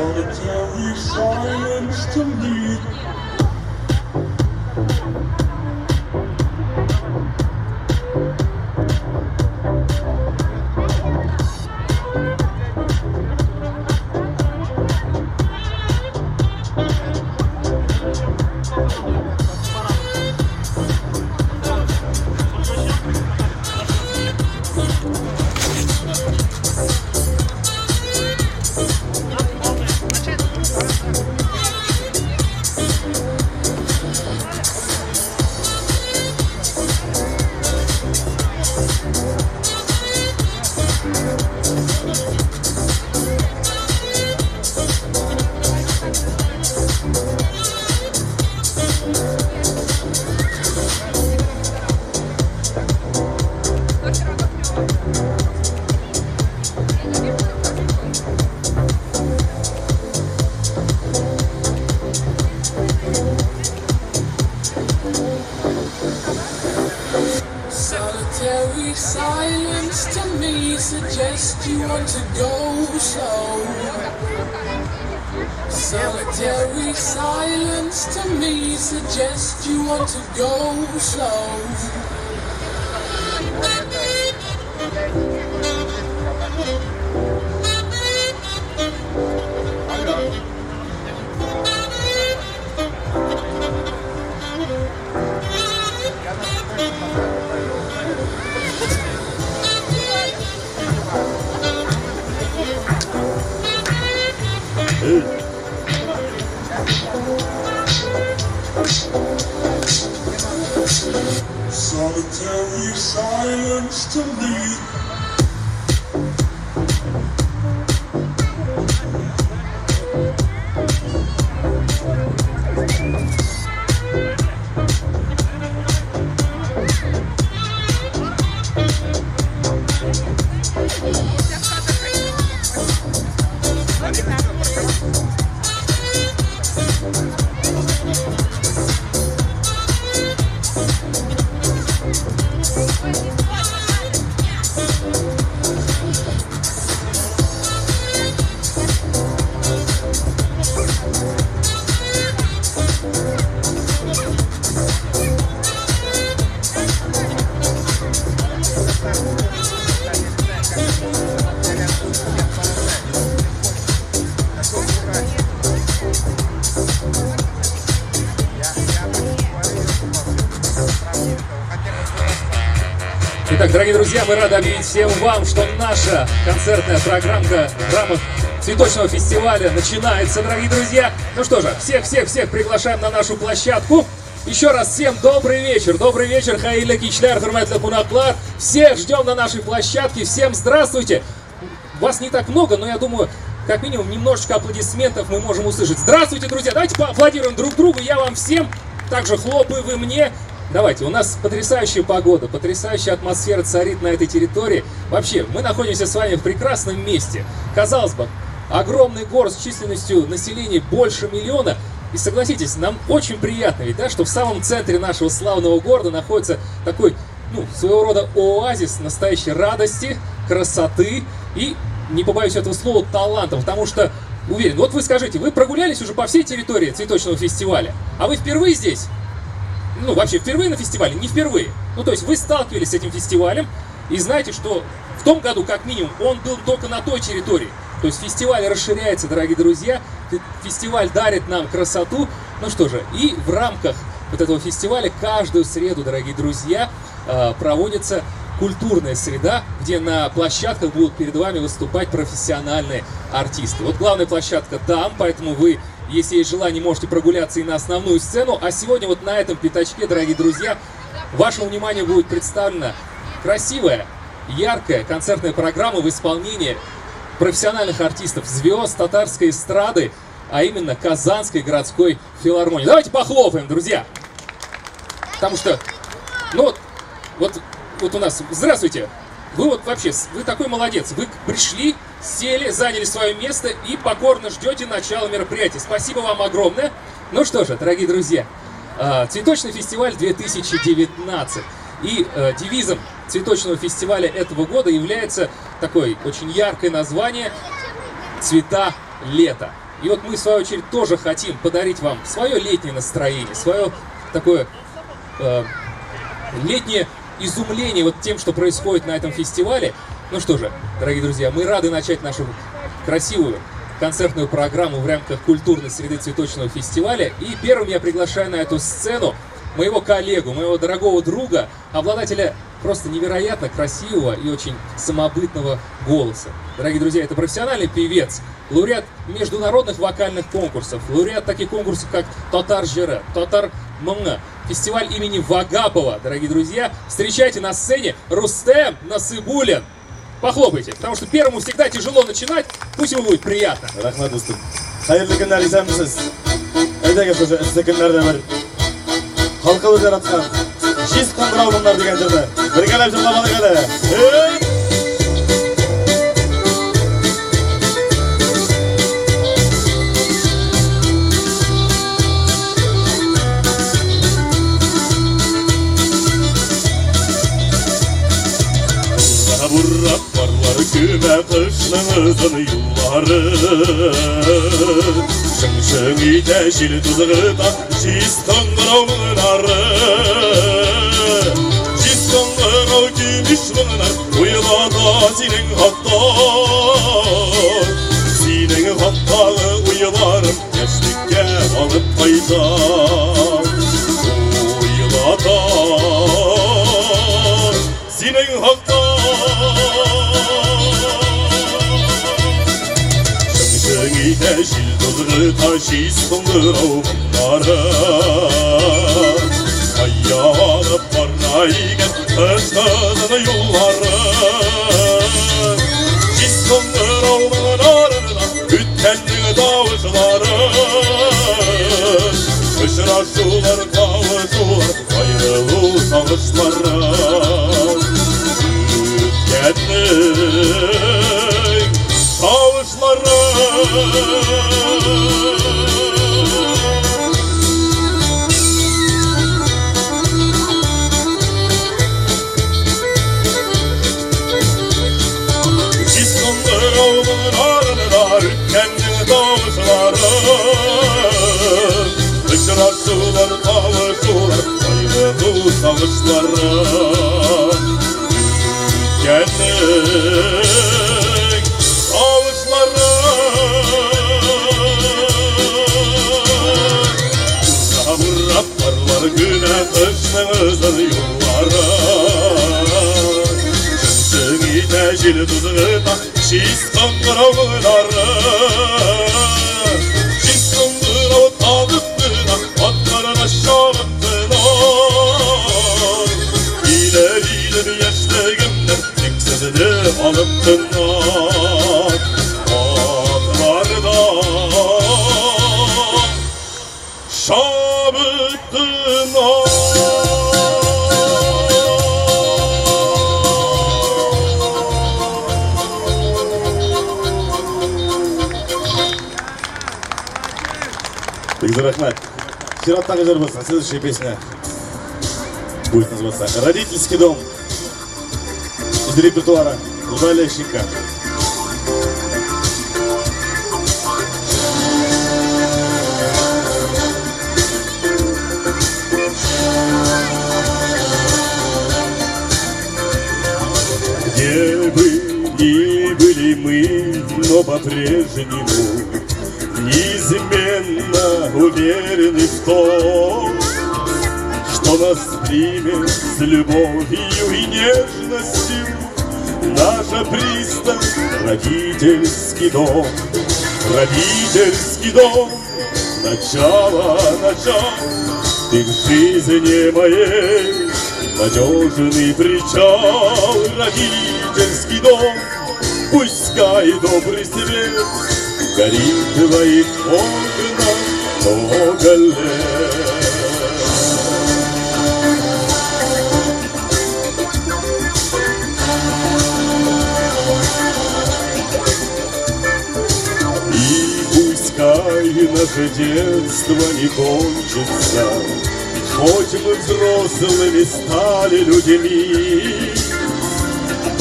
Solitary silence to me. Solitary silence to me suggests you want to go slow. Solitary silence to me suggests you want to go slow. Solitary silence to me. Итак, дорогие друзья, мы рады объявить всем вам, что наша концертная программка в рамках цветочного фестиваля начинается, дорогие друзья. Ну что же, всех-всех-всех приглашаем на нашу площадку. Еще раз всем добрый вечер. Добрый вечер, Хәерле кичләр, хөрмәтле кунаклар. Всех ждем на нашей площадке. Всем здравствуйте. Вас не так много, но я думаю, как минимум немножечко аплодисментов мы можем услышать. Здравствуйте, друзья. Давайте поаплодируем друг другу. Я вам всем. Также хлопаю вы мне. Давайте, у нас потрясающая погода, потрясающая атмосфера царит на этой территории. Вообще, мы находимся с вами в прекрасном месте. Казалось бы, огромный город с численностью населения больше миллиона. И согласитесь, нам очень приятно ведь, да, что в самом центре нашего славного города находится такой, ну, своего рода оазис настоящей радости, красоты и, не побоюсь этого слова, таланта. Потому что, уверен, вот вы скажите, вы прогулялись уже по всей территории цветочного фестиваля, а вы впервые здесь? Ну, вообще, впервые на фестивале? Не впервые. Ну, то есть вы сталкивались с этим фестивалем и знаете, что в том году, как минимум, он был только на той территории. То есть фестиваль расширяется, дорогие друзья, фестиваль дарит нам красоту. Ну что же, и в рамках вот этого фестиваля каждую среду, дорогие друзья, проводится культурная среда, где на площадках будут перед вами выступать профессиональные артисты. Вот главная площадка там, поэтому вы, если есть желание, можете прогуляться и на основную сцену. А сегодня вот на этом пятачке, дорогие друзья, вашему вниманию будет представлена красивая, яркая концертная программа в исполнении профессиональных артистов, звезд татарской эстрады, а именно Казанской городской филармонии. Давайте похлопаем, друзья! Потому что, ну вот у нас... Здравствуйте! Вы вот вообще, вы такой молодец. Вы пришли, сели, заняли свое место и покорно ждете начала мероприятия. Спасибо вам огромное. Ну что же, дорогие друзья, Цветочный фестиваль 2019. И девизом цветочного фестиваля этого года является такое очень яркое название «Цвета лета». И вот мы, в свою очередь, тоже хотим подарить вам свое летнее настроение, свое такое летнее изумление вот тем, что происходит на этом фестивале. Ну что же, дорогие друзья, мы рады начать нашу красивую концертную программу в рамках культурной среды цветочного фестиваля. И первым я приглашаю на эту сцену моего коллегу, моего дорогого друга, обладателя просто невероятно красивого и очень самобытного голоса. Дорогие друзья, это профессиональный певец, лауреат международных вокальных конкурсов, лауреат таких конкурсов, как «Татар Җыры», «Татар Моңы», фестиваль имени Вагапова. Дорогие друзья, встречайте на сцене Рустем Насыбуллин. Похлопайте, потому что первому всегда тяжело начинать, пусть ему будет приятно. Рәхмәт, дустым. Хәерле көннәр, исәнмесез. Әйдәгез, шушы эссе көннәрдә бер халкыбыз яраткан Җиз кыңгырау моңнар дигән җырны бергәләп җырлап алыйк әле. Эй! Бурап карлар күмә кышның озын юллары. Шың-шың итә җил тузгыта җиз кыңгырау моңнары. Җиз кыңгырау көмеш моңнар уйлата синең хакта. Синең хактагы уйларым яшьлеккә алып кайта. Уйлата синең хакта. Шың-шың итә җил тузгыта җиз кыңгырау моңнары. Кая алып бара икән кыш кызын юллары. Җиз кыңгырау моңнарына үткәннең тавышлары. Очрашулар, кавышулар, аерылу сагышлары. Үткәннең тавышлары. Җиз кыңгырау моңнарына үткәннең тавышлары. Очрашулар, кавышулар, аерылу сагышлары. Үткәннең тавышлары. Бурап карлар күмә кышның озын юллары. Шың-шың итә җил тузгыта җиз кыңгырау моңнары. Җиз кыңгырау тагып кына атларына чабып кына. Килер идем яшьлегемнең тик сезне алып кына. Атларда чабып кына. Бик зур рәхмәт. Чираттагы җырыбыз, следующая песня будет называться «Родительский дом» из репертуара Льва Лещенко. Где бы ни были мы, но по-прежнему неизменно уверены в том, что нас примет с любовью и нежностью наша пристань, родительский дом. Родительский дом, начало, начало, ты в жизни моей надежный причал. Родительский дом, пускай добрый свет горит в твоих окнах много лет. И пускай наше детство не кончится, хоть мы взрослыми стали людьми,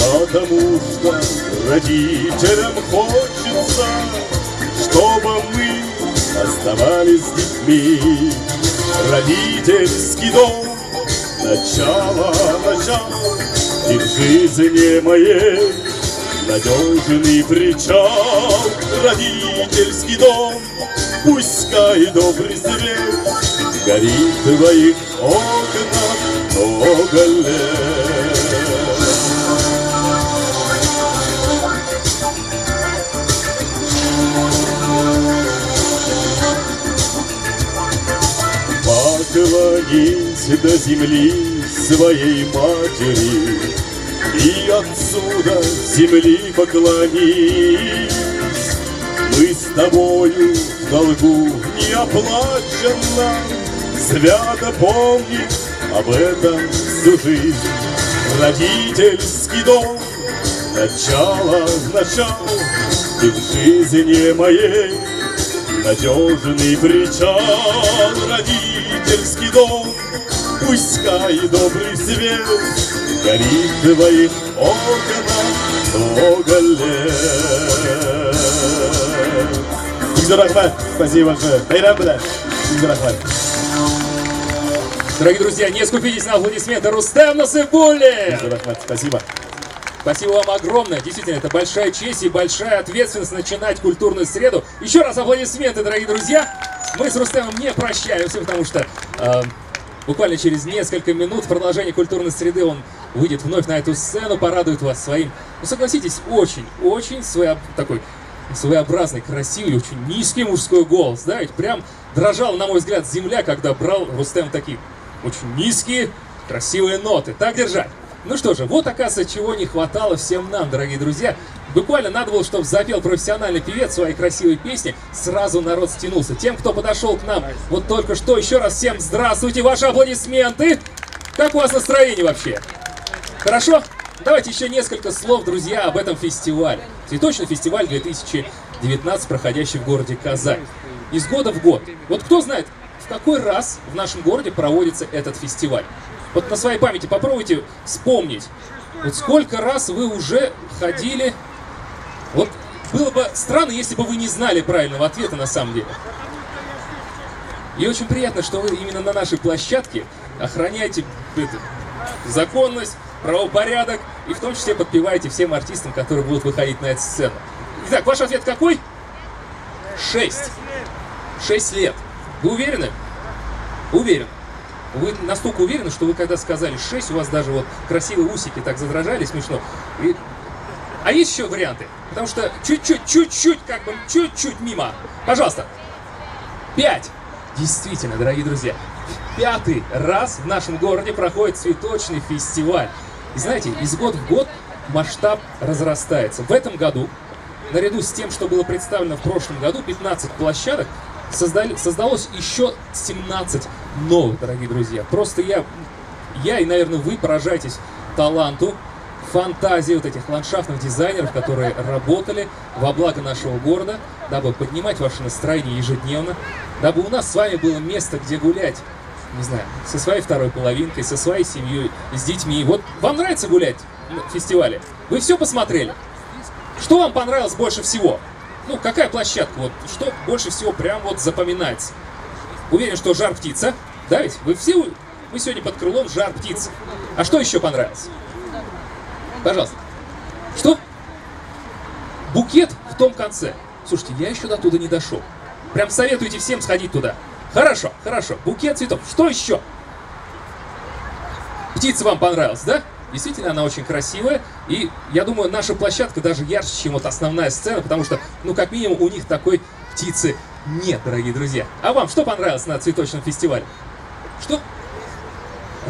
потому что родителям хочется, чтобы мы оставались детьми. Родительский дом, начало начал, и в жизни моей надежный причал. Родительский дом, пускай добрый свет горит в твоих окнах много лет. Поклонись до земли своей матери и отсюда земли поклонись. Мы с тобою в долгу не оплачено, свято помни об этом всю жизнь. Родительский дом, начало начал, ты в жизни моей надежный причал. Родительский дом, пускай добрый свет горит в твоих окнах много лет. Рахмат, спасибо большое. Дорогие друзья, не скупитесь на аплодисменты. Рустем Насыбуллин! Спасибо. Спасибо вам огромное. Действительно, это большая честь и большая ответственность начинать культурную среду. Еще раз аплодисменты, дорогие друзья. Мы с Рустемом не прощаемся, потому что буквально через несколько минут в продолжении культурной среды он выйдет вновь на эту сцену, порадует вас своим, ну, согласитесь, очень-очень такой своеобразный, красивый, очень низкий мужской голос. Да, ведь прям дрожала, на мой взгляд, земля, когда брал Рустем такие очень низкие, красивые ноты. Так держать. Ну что же, вот, оказывается, чего не хватало всем нам, дорогие друзья. Буквально надо было, чтобы запел профессиональный певец свои красивые песни, сразу народ стянулся. Тем, кто подошел к нам вот только что, еще раз всем здравствуйте, ваши аплодисменты. Как у вас настроение вообще? Хорошо? Давайте еще несколько слов, друзья, об этом фестивале. Цветочный фестиваль 2019, проходящий в городе Казань. Из года в год. Вот кто знает, в какой раз в нашем городе проводится этот фестиваль? Вот на своей памяти попробуйте вспомнить. Вот сколько раз вы уже ходили. Вот было бы странно, если бы вы не знали правильного ответа на самом деле. И очень приятно, что вы именно на нашей площадке охраняете законность, правопорядок и в том числе подпеваете всем артистам, которые будут выходить на эту сцену. Итак, ваш ответ какой? 6. 6 лет. Вы уверены? Уверен. Вы настолько уверены, что вы когда сказали 6, у вас даже вот красивые усики так задрожали, смешно. И... А есть еще варианты? Потому что чуть-чуть, чуть-чуть, как бы, чуть-чуть мимо. Пожалуйста. 5. Действительно, дорогие друзья, 5-й раз в нашем городе проходит цветочный фестиваль. И знаете, из года в год масштаб разрастается. В этом году, наряду с тем, что было представлено в прошлом году, 15 площадок, создалось еще 17 новых, дорогие друзья. Просто я и, наверное, вы поражаетесь таланту, фантазии вот этих ландшафтных дизайнеров, которые работали во благо нашего города, дабы поднимать ваше настроение ежедневно, дабы у нас с вами было место, где гулять, не знаю, со своей второй половинкой, со своей семьей, с детьми. Вот вам нравится гулять на фестивале? Вы все посмотрели? Что вам понравилось больше всего? Ну, какая площадка? Вот что больше всего прям вот запоминается? Уверен, что жар-птица. Да ведь? Вы все... Мы сегодня под крылом жар-птицы. А что еще понравилось? Пожалуйста. Что? Букет в том конце. Слушайте, я еще до туда не дошел. Прям советуйте всем сходить туда. Хорошо, хорошо. Букет цветов. Что еще? Птица вам понравилась, да? Действительно, она очень красивая. И я думаю, наша площадка даже ярче, чем вот основная сцена, потому что, ну, как минимум, у них такой птицы нет, дорогие друзья. А вам что понравилось на цветочном фестивале? Что?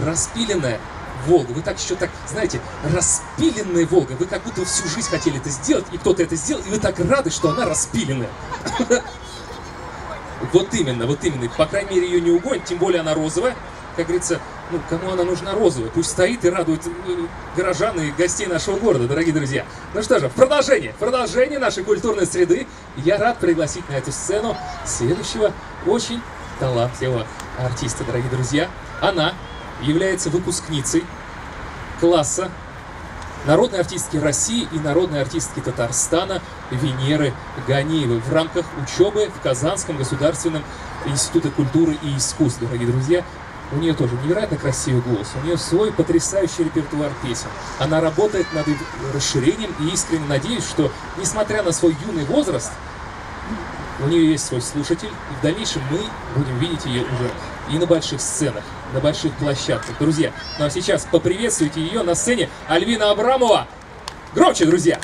Распиленная Волга. Вы так еще так, знаете, распиленная Волга. Вы как будто всю жизнь хотели это сделать, и кто-то это сделал, и вы так рады, что она распиленная. Вот именно, вот именно. По крайней мере, ее не угонят, тем более она розовая. Как говорится, ну, кому она нужна розовая? Пусть стоит и радует горожан и гостей нашего города, дорогие друзья. Ну что же, в продолжение нашей культурной среды я рад пригласить на эту сцену следующего очень талантливого артиста, дорогие друзья. Она является выпускницей класса народной артистки России и народной артистки Татарстана Венеры Ганиевой в рамках учебы в Казанском государственном институте культуры и искусств. Дорогие друзья, у нее тоже невероятно красивый голос, у нее свой потрясающий репертуар песен. Она работает над расширением и искренне надеюсь, что, несмотря на свой юный возраст, у нее есть свой слушатель, и в дальнейшем мы будем видеть ее уже и на больших сценах, на больших площадках. Друзья, ну а сейчас поприветствуйте ее на сцене Альвина Абрамова. Громче, друзья!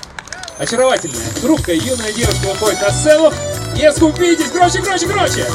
Очаровательная, хрупкая, юная девушка выходит на сцену. Не скупитесь! Громче, громче, громче!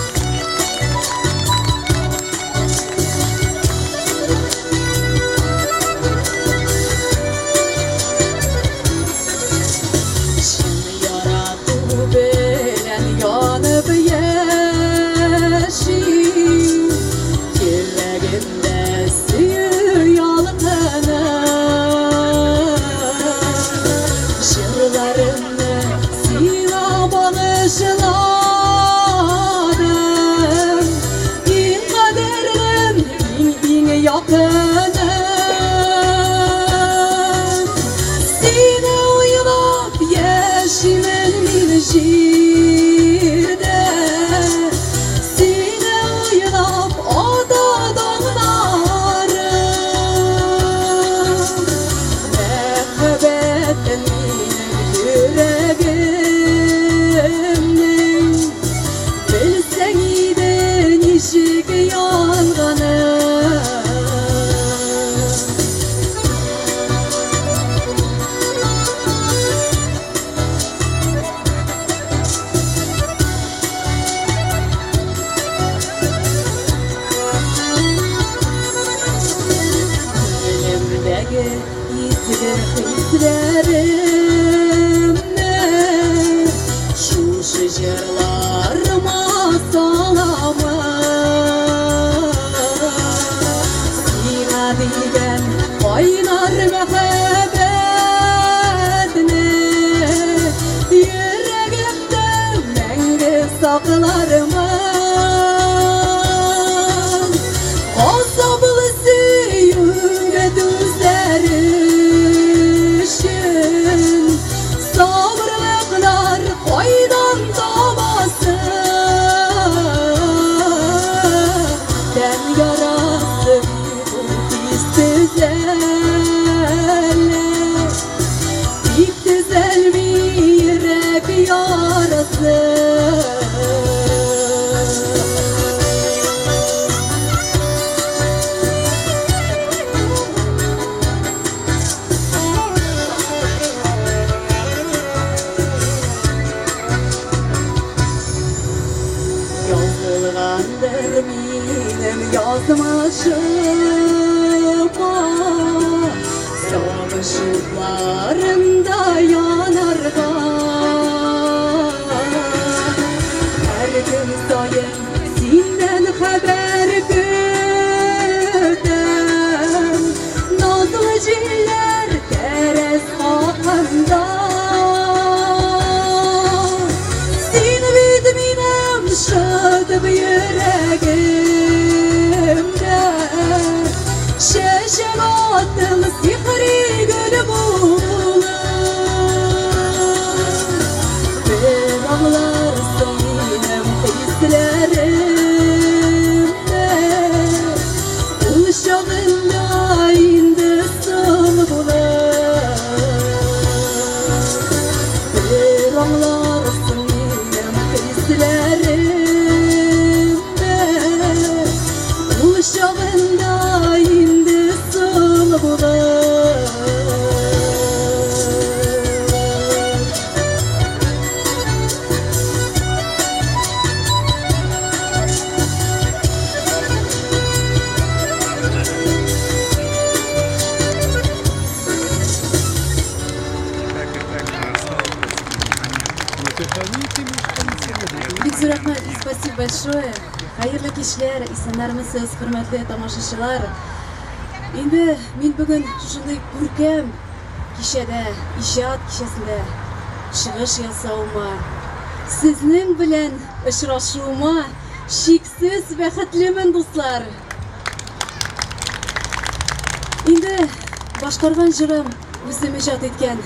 Спасибо большое. Хәерле кичләр, исәннәрмесез, хөрмәтле тамашачылар. Инде мин бүген шушындый күркәм кичәдә, иҗат кичәсендә чыгыш ясавыма, сезнең белән очрашуыма чиксез бәхетлемен, дуслар. Инде башкарган җырым Үзем иҗат иткән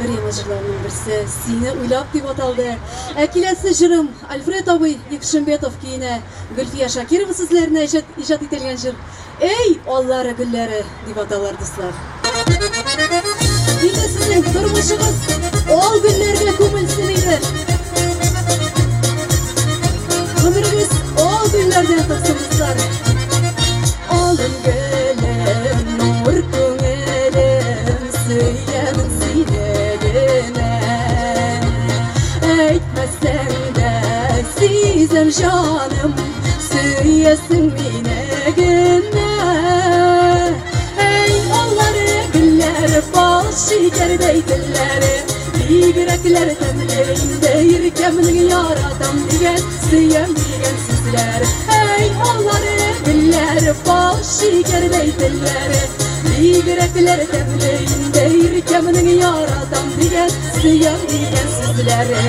өр-яңа җырларымның берсе Сине уйлап дип аталды. Ә киләсе җырым Альфред абый Якшимбетов көенә Гөлфия Шакирова сүзләренә иҗат, иҗат ителгән җыр Эй, аллары гөлләре дип аталар, дуслар. Инде сезнең тормышыгыз ал гөлләргә күмелсен иде. Гомерегез ал гөлләрдән торсын, дуслар. Алым гөлем, нур күңелем, сөямен сине генә. Әйтмәсәң дә сизәм, җаным, сөясең мине генә. Әй, аллары, гөлләре, бал шикәрдәй телләре, бигрәкләр тәмле инде иркәмнең яратам дигән, сөям дигән сүзләр. Әй, аллары, гөлләре, бал шикәрдәй телләре, бигрәкләр тәмле инде иркәмнең яратам дигән, сөям дигән сүзләре.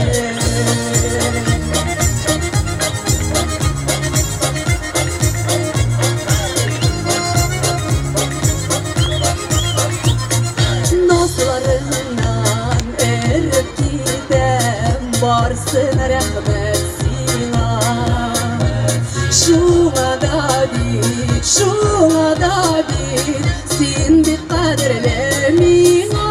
Назларыңнан эреп китәм, барсына рәхмәт сиңа. Шуңа да бит, шуңа да бит, син бик кадерле миңа.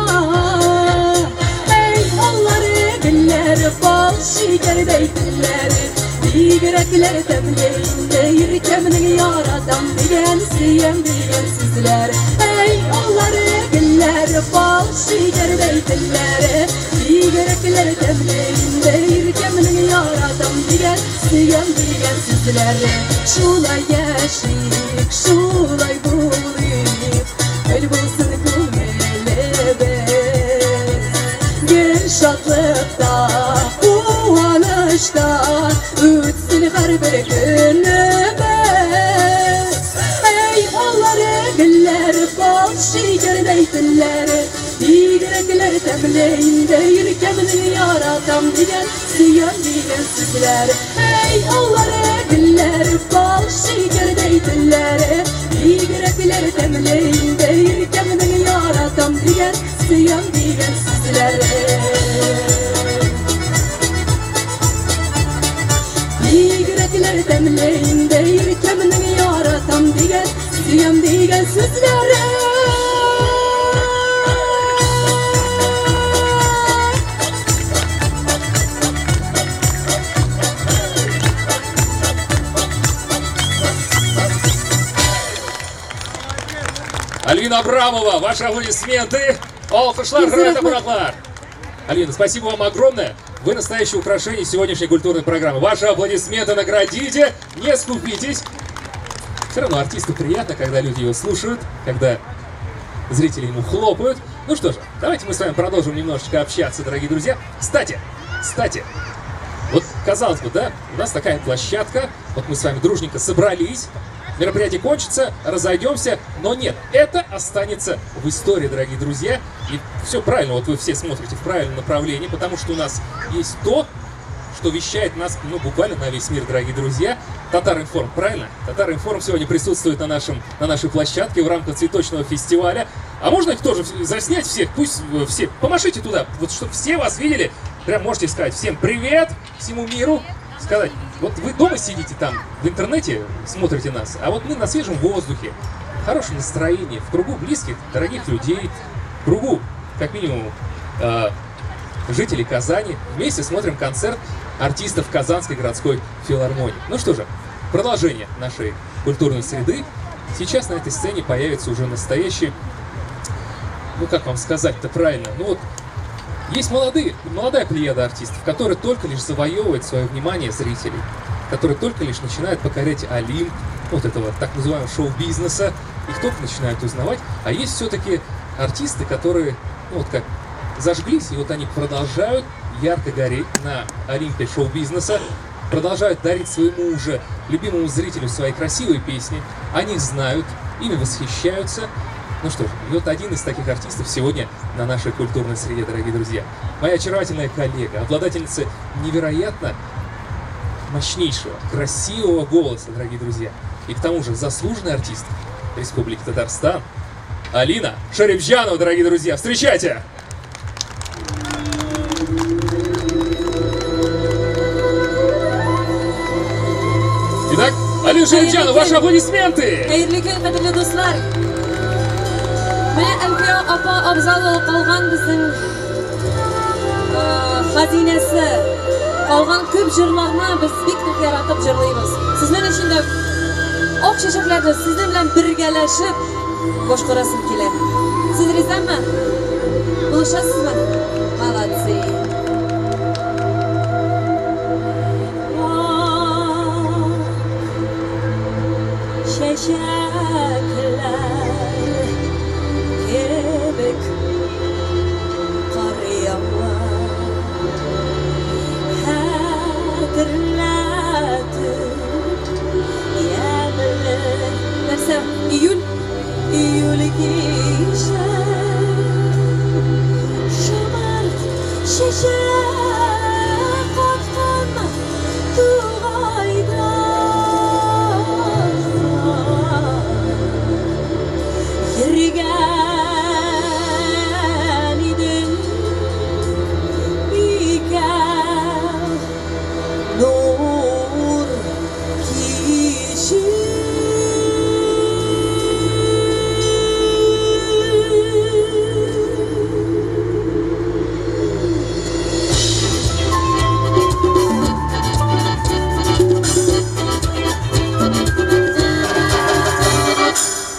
Әй, аллары, гөлләре, бал шикәрдәй телләре, бигрәкләр тәмле инде иркәмнең яратам дигән, сөям дигән сүзләр. Әй, аллары, гөлләре, бал шикәрдәй телләре, бигрәкләр тәмле инде иркәмнең яратам дигән, сөям дигән сүзләре. Шулай яшик, шулай булыйк, гөл булсын күңелебез. Гел шатлыкта, куанычта үтсен һәрбер көнебез. Әй, аллары, гөлләре, бал шикәрдәй телләре, бигрәкләр тәмле инде иркәмнең яратам дигән, сөям дигән сүзләр. Әй, аллары, гөлләре, бал шикәрдәй телләре, бигрәкләр тәмле инде иркәмнең яратам дигән, сөям дигән сүзләре. Бигрәкләр тәмле инде иркәмнең яратам дигән, сөям дигән сүзләре. Альвина Абрамова, ваши аплодисменты. Алкышлар, хөрмәтле кунаклар. Альвина, спасибо вам огромное. Вы настоящее украшение сегодняшней культурной программы. Ваши аплодисменты наградите, не скупитесь. Все равно артисту приятно, когда люди его слушают, когда зрители ему хлопают. Ну что ж, давайте мы с вами продолжим немножечко общаться, дорогие друзья. Кстати, вот казалось бы, да, у нас такая площадка, вот мы с вами дружненько собрались, мероприятие кончится, разойдемся, но нет, это останется в истории, дорогие друзья. И все правильно, вот вы все смотрите в правильном направлении, потому что у нас есть то, что вещает нас, ну, буквально на весь мир, дорогие друзья. Татар-информ, правильно? Татар-информ сегодня присутствует на нашей площадке в рамках цветочного фестиваля. А можно их тоже заснять всех? Пусть все, помашите туда, вот чтобы все вас видели. Прям можете сказать всем привет, всему миру. Сказать, вот вы дома сидите там, в интернете смотрите нас, а вот мы на свежем воздухе, в хорошем настроении, в кругу близких, дорогих людей, в кругу, как минимум, жителей Казани, вместе смотрим концерт артистов Казанской городской филармонии. Ну что же, продолжение нашей культурной среды. Сейчас на этой сцене появится уже настоящий, ну как вам сказать-то правильно, ну вот, есть молодая плеяда артистов, которые только лишь завоевывают свое внимание зрителей, которые только лишь начинают покорять Олимп, вот этого так называемого шоу-бизнеса, их только начинают узнавать. А есть все-таки артисты, которые, ну вот как, зажглись, и вот они продолжают ярко гореть на Олимпе шоу-бизнеса, продолжают дарить своему уже любимому зрителю свои красивые песни, они их знают, ими восхищаются. Ну что ж, и вот один из таких артистов сегодня на нашей культурной среде, дорогие друзья. Моя очаровательная коллега, обладательница невероятно мощнейшего, красивого голоса, дорогие друзья. И к тому же заслуженный артист Республики Татарстан Алина Шарипзянова, дорогие друзья. Встречайте! Итак, Алина Шарипзянова, ваши аплодисменты! Хәерле көн, кадерле дуслар! Менә Әлфия апа Абзалова калган безнең хазинәсе. Калган күп җырларны без бик нык яратып җырлыйбыз. Сезнең өчен дә Ак чәчәкләрне сезнең белән бергәләшеп башкарасым килә. Сез ризамы? Булышасызмы? Молодцы! Чәчәкләр кебек кар ява, хәтерләтеп ямьле. Нәрсә? Июль? Июль киче шомырт чәчәк аткан тугайда йөргән идем икән нур кичеп.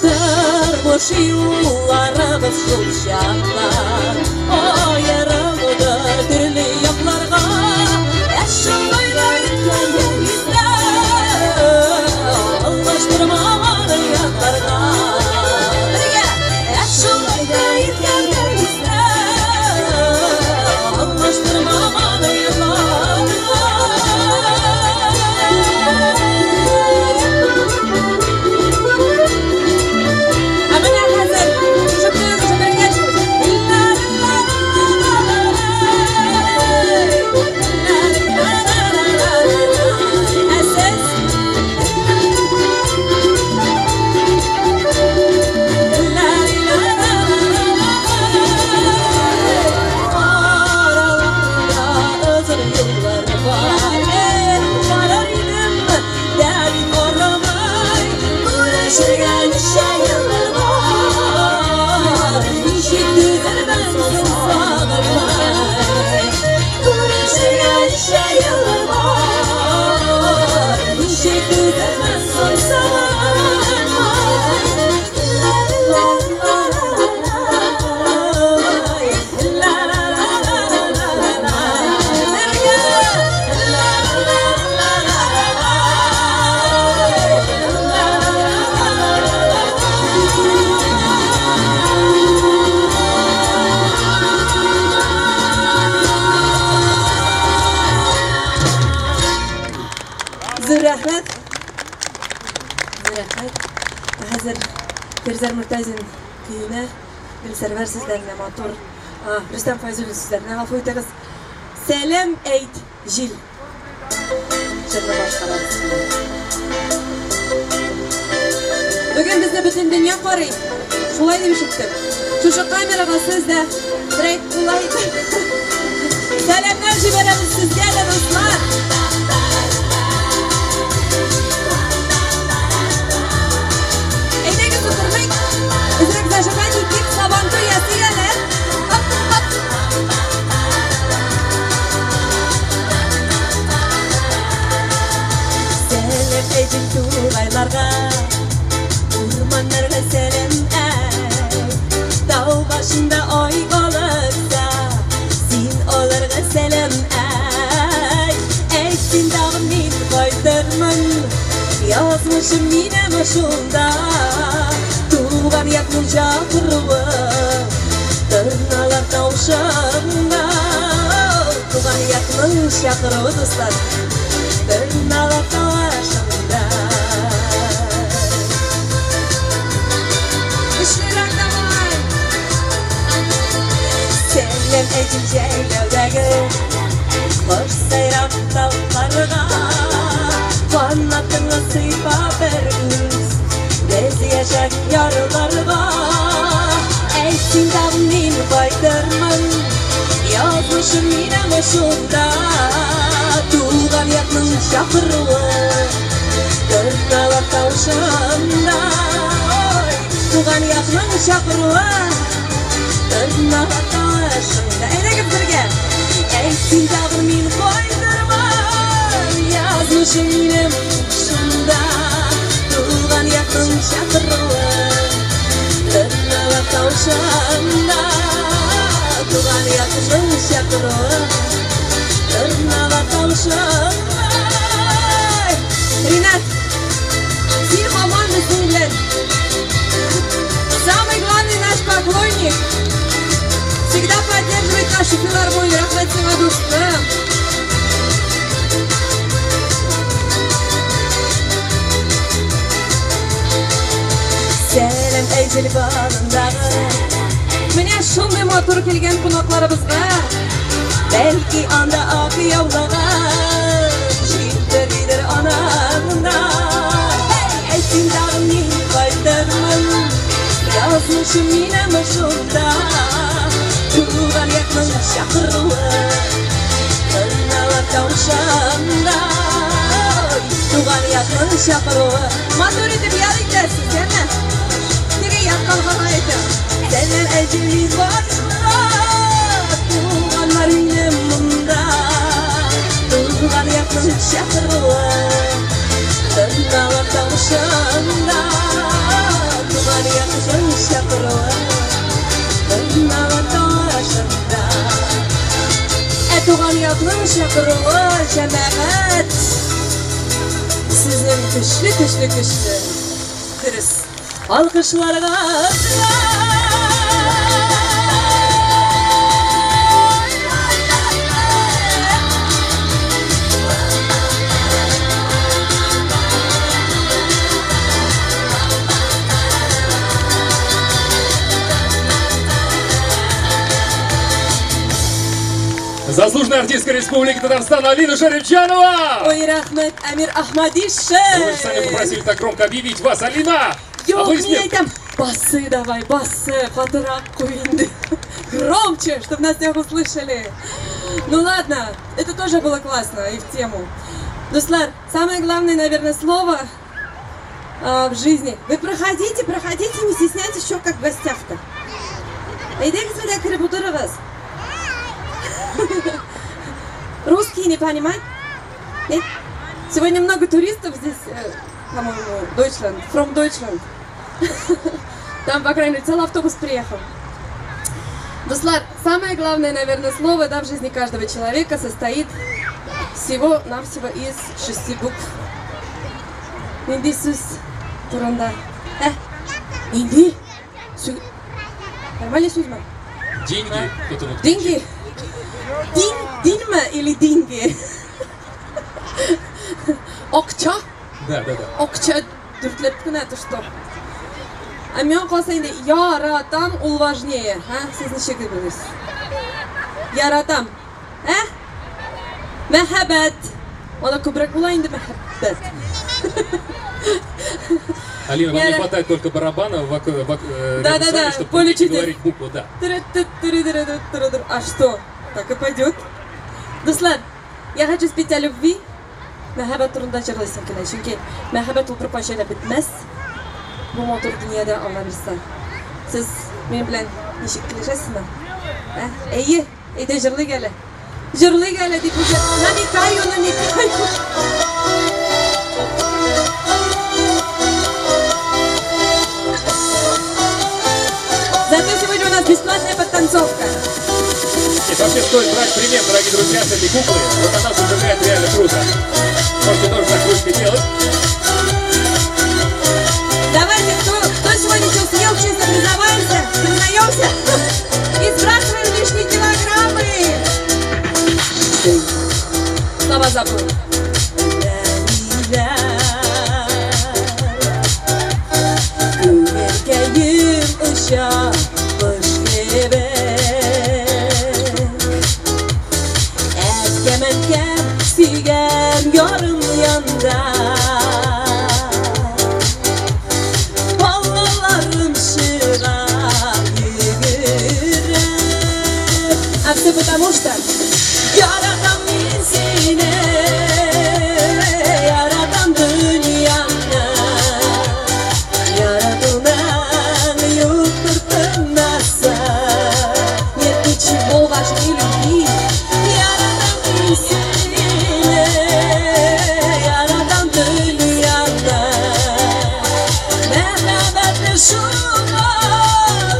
Тормыш юлларыбыз шул чакта аерылды төрле якларга. Ә шулай үткән истә алмаштырмаган якларга. Бергә! Ә шулай үткән истә алмаштырмаган якларга. Ә менә хәзер шушы көй бергә. Ә сез? Араларда озын юллар бар, барыр идем дә бит барамай. Күрешергә ничә еллар бар, ничек түзәрмен соң сагынмай? Күрешергә ничә еллар бар, ничек түзәрмен соң сагынмай? Зур рәхмәт. Зур рәхмәт. Хәзер Фирзәр Мортазин көенә, Гөлсәрвәр сүзләренә матур, Рөстәм Файзуллин сүзләренә, гафу итегез. Сәлам әйт, җил. Җырны башкарабыз. Бүген безне бөтен дөнья карый. Шулай дип ишеттем. Шушы камерага сез дә берәй кулай сәламнәр җибәрәбез сезгә дә, дуслар. Әйдәгез, утырмыйк. Әзрәк зажигать итик, Сабантуй ясыйк әле. Хоп, хоп. Сәлам әйт тугайларга, урманнарга сәлам әйт. Тау башында ай алыкса, син аларга сәлам әйт. Әйт син тагын, мин кайтырмын, язмышым минем шунда. Туган якның чакыруы, торналар тавышында. Туган якның чакыруы, дуслар, торналар тавышында. Көчлерәк давай! Сәлам әйт җәйләүдәге кош сайрап тауларга, Канатыңа сыйпа бер үз, без яшәгән ярларга. син тагын мин кайтырмын. Язмышым минем шунда, туган якның чакыруы, торналар тавышында. Ой, туган якның чакыруы, торналар тавышында. Әйдәгез бергә. Әйт син тагын мин кайтырмын, язмышым минем шунда, туган якның чакыруы, торналар тавышында. Туган якның чакыруы, торналар тавышында. Ринат, син һаман безнең белән. Самый главный наш поклонник. Всегда поддерживает нашу филармонию. Рәхмәт сиңа, дустым. Сәлам Әйҗел балындагы. Менә шундый матур килгән кунакларыбызга. Бәлки анда ак яулаган җилтеридер анаңда. Эй, әйт син тагын мин кайтырмын. Язмышым минем шунда, туган якның чакыруы, торналар тавышында. Туган якның чакыруы. Матур итеп ял итәрсез, әме? Теге яккалган әйтәм. Сәлам Әйҗел мин башында, туганнар минем монда. Туган якның чакыруы, торналар тавышында. Туган якның чакыруы, торналар тавышында. Ә туган якның чакыруы, җәмәгать, сезнең көчле, көчле, көчле дөрес алкышларга. Заслуженная артистка Республики Татарстан Алина Шарипчанова! Ой, рәхмәт, Әмир Ахмадишин! Вы же сами попросили так громко объявить вас, Алина! Юк, мин Аплодисменты. әйтәм, басы давай, басы, катырак куй инде. Громче, чтобы нас всех услышали. Ну ладно, это тоже было классно и в тему. Дуслар, самое главное, наверное, слово в жизни. Вы проходите, проходите, не стесняйтесь, еще как в гостях-то. Әйдәгез менә кереп утырыгыз. Русские не понимают? Нет? Сегодня много туристов здесь, по-моему, Deutschland, from Deutschland. Там, по крайней мере, целый автобус приехал. Дуслар, самое главное, наверное, слово, да, в жизни каждого человека состоит всего-навсего из 6 букв. Нинди сүз турында? Нинди? Нормальный сүзме? Деньги. Кто-то вот Деньги? Динме или деньги? Акча? Да, да, да. Акча дүртләп кенә то что. Ә миңа калса инде яратам ул важнее, а? Сез ничек дип уйлыйсыз? Яратам. Ә? Мәхәббәт. Аны күбрәк була инде мәхәббәт. Алина, вам не Я- хватает только барабана Да, рядом да, с вами, да, чтобы поле не чудес. говорить букву, да. Тыры-ты-тыры-тыры-тыры-тыры. А что? Так и пойдет. Дуслар, я хочу спеть о любви. Мәхәббәт турында җырлыйсым килә. Чөнки мәхәббәт ул беркайчан да бетмәс. Бу матур дөньяда Алла бирсә. Сез минем белән ничек килешәсезме? Ә? Әйе, әйдә җырлыйк әле. Җырлыйк әле дип уже намекаю, намекаю. Зато сегодня у нас бесплатная подтанцовка. Нет, вообще стоит брать пример, дорогие друзья, с этой куклы. Вот она зажигает реально круто. Можете тоже так ручкой делать. Давайте, кто сегодня что съел, честно признаваемся, признаемся и сбрасываем лишние килограммы. Слова забыл. Күңелкәем оча кош кебек. Әткәм-әнкәм сөйгән ярым янда. Балаларым чыга йөгереп. Просто потому что яратам мин сине, яратам дөньяны, яратудан юктыр тынасы. Нет ничего важнее любви. Яратам мин сине, яратам дөньяны, мәхәббәтле шуңа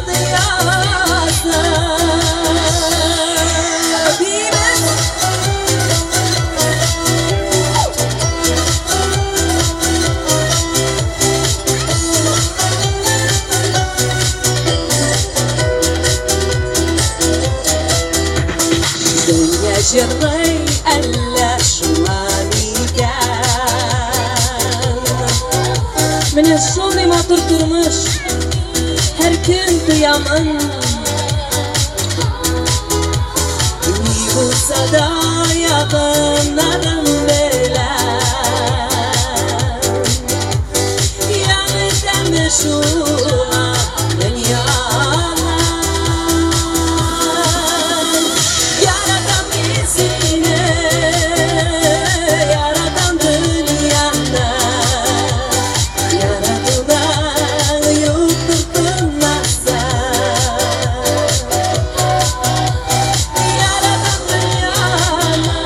дөньясы. Дөнья җырлый әллә шуңа микән? Менә шундый матур тормыш, һәр көн тоямын. Ни булса да якыннарым белән, яме тәме шуңа дөньяның. Яратам мин сине, яратам дөньяны, яратудан юктыр тынмасы. Яратам дөньяны,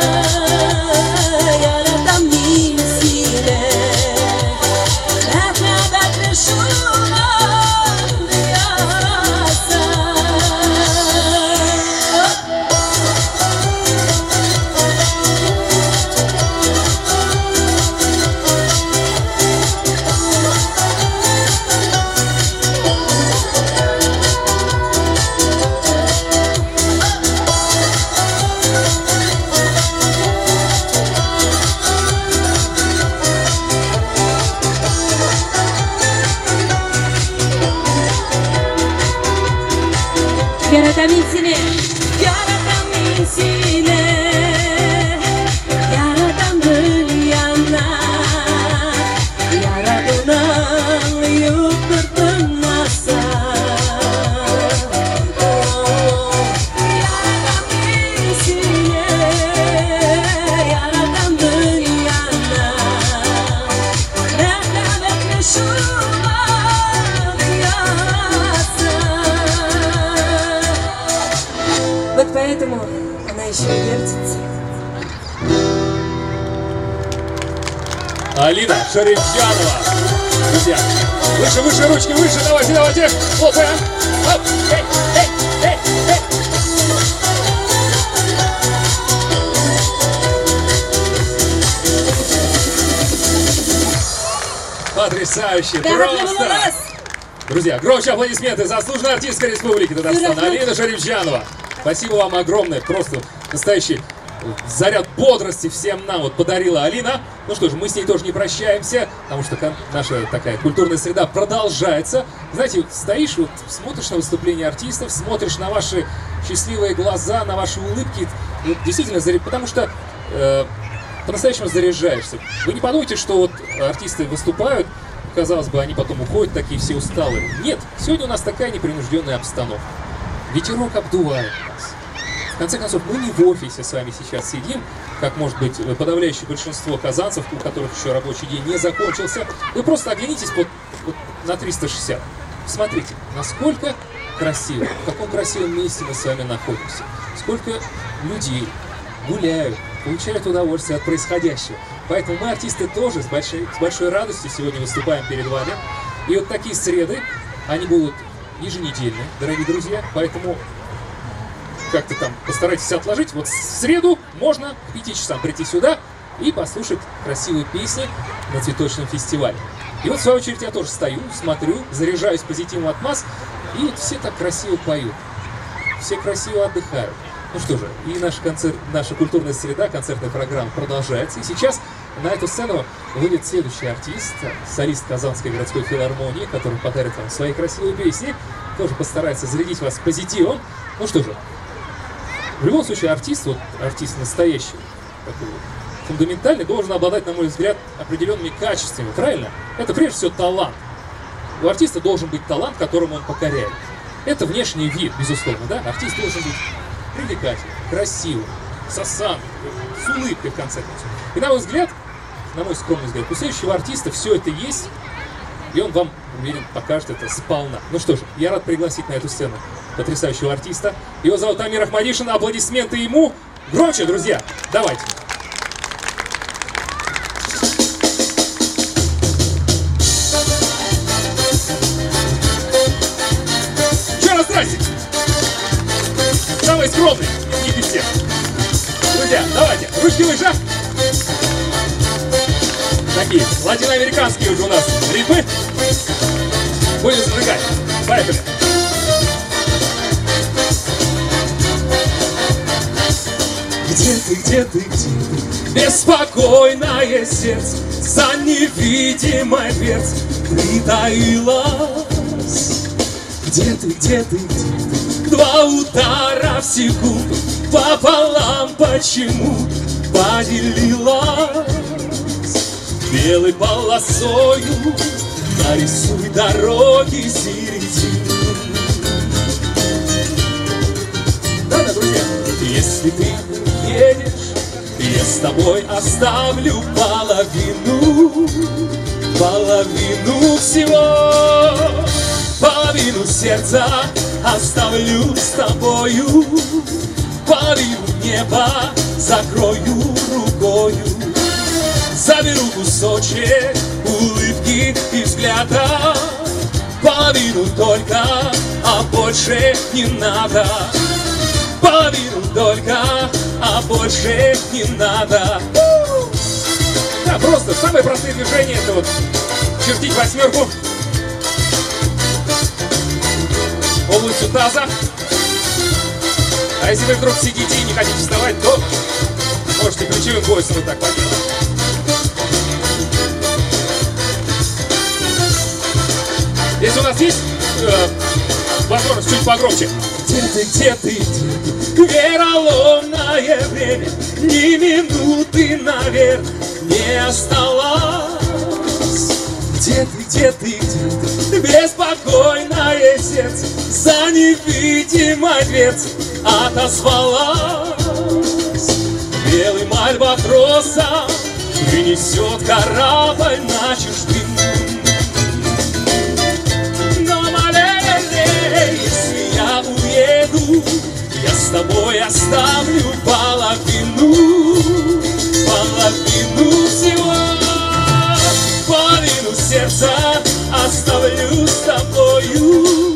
яратам мин сине, мәхәббәтле шуңа дөньясы. Яратам мин сине, яратам мин сине, яратам дөньяны, яратуның юктыр тынмасы. Яратам мин сине, яратам дөньяны, мәхәббәтле шуңа дөньясы. Вот поэтому она еще и вертится. Алина Шарифзянова. Друзья, выше, выше ручки, выше, давайте, давайте. Хлопаем. Оп, эй, эй, эй, эй. Потрясающе, просто. Друзья, громче аплодисменты. Заслуженная артистка Республики Татарстан Алина Шарифзянова. Спасибо вам огромное, просто настоящий заряд бодрости всем нам вот подарила Алина. Ну что ж, мы с ней тоже не прощаемся, потому что наша такая культурная среда продолжается. Знаете, вот стоишь, вот смотришь на выступления артистов, смотришь на ваши счастливые глаза, на ваши улыбки. Вот действительно, потому что по-настоящему заряжаешься. Вы не подумайте, что вот артисты выступают, казалось бы, они потом уходят такие все усталые. Нет, сегодня у нас такая непринужденная обстановка. Ветерок обдувает нас. В конце концов, мы не в офисе с вами сейчас сидим, как, может быть, подавляющее большинство казанцев, у которых еще рабочий день не закончился. Вы просто оглянитесь вот на 360. Смотрите, насколько красиво, в каком красивом месте мы с вами находимся. Сколько людей гуляют, получают удовольствие от происходящего. Поэтому мы, артисты, тоже с большой радостью сегодня выступаем перед вами. И вот такие среды, они будут еженедельные, дорогие друзья, поэтому как-то там постарайтесь отложить. Вот в среду можно к 5 часам прийти сюда и послушать красивые песни на цветочном фестивале. И вот, в свою очередь, я тоже стою, смотрю, заряжаюсь позитивом от масс, и вот все так красиво поют, все красиво отдыхают. Ну что же, и наша культурная среда, концертная программа продолжается. И сейчас на эту сцену выйдет следующий артист, солист Казанской городской филармонии, который подарит вам свои красивые песни, тоже постарается зарядить вас позитивом. Ну что же, в любом случае артист, вот артист настоящий, такой вот, фундаментальный, должен обладать, на мой взгляд, определенными качествами, правильно? Это прежде всего талант. У артиста должен быть талант, которому он покоряет. Это внешний вид, безусловно, да? Артист должен быть Привлекательно, красиво, с осанкой, с улыбкой в конце концов. И на мой взгляд, на мой скромный взгляд, у следующего артиста все это есть, и он вам, уверен, покажет это сполна. Ну что ж, я рад пригласить на эту сцену потрясающего артиста. Его зовут Амир Ахмадишин. Аплодисменты ему. Громче, друзья! Давайте! Еще раз здрасте! Самый скромный из них из всех. Друзья, давайте! Ручки выше! Такие латиноамериканские уже у нас ритмы. Будем зажигать. Поехали! Где ты, где ты, где ты? Беспокойное сердце за невидимой дверцей притаилось. Где ты, где ты, где ты? Два удара в секунду пополам почему поделилась. Белой полосою нарисуй дороги середину. Да-да, друзья, если ты едешь, я с тобой оставлю половину, половину всего, половину сердца оставлю с тобою, половину неба закрою рукою, заберу кусочек улыбки и взгляда, половину только, а больше не надо. Половину только, а больше не надо. Да, просто самые простые движения — это вот чертить восьмерку областью таза. А если вы вдруг сидите и не хотите вставать, то можете плечевым поясом вот так поделать. Если у нас есть возможность чуть погромче. Где ты, где ты, где ты? Вероломное время, ни минуты, наверное, не осталось. Где ты, где ты, где ты? Беспокойное сердце за невидимой дверцей отозвалось. Белым альбатросом принесет корабль на чужбину. Но, малей, если я уеду, я с тобой оставлю половину, половину всего, половину сердца оставлю с тобою,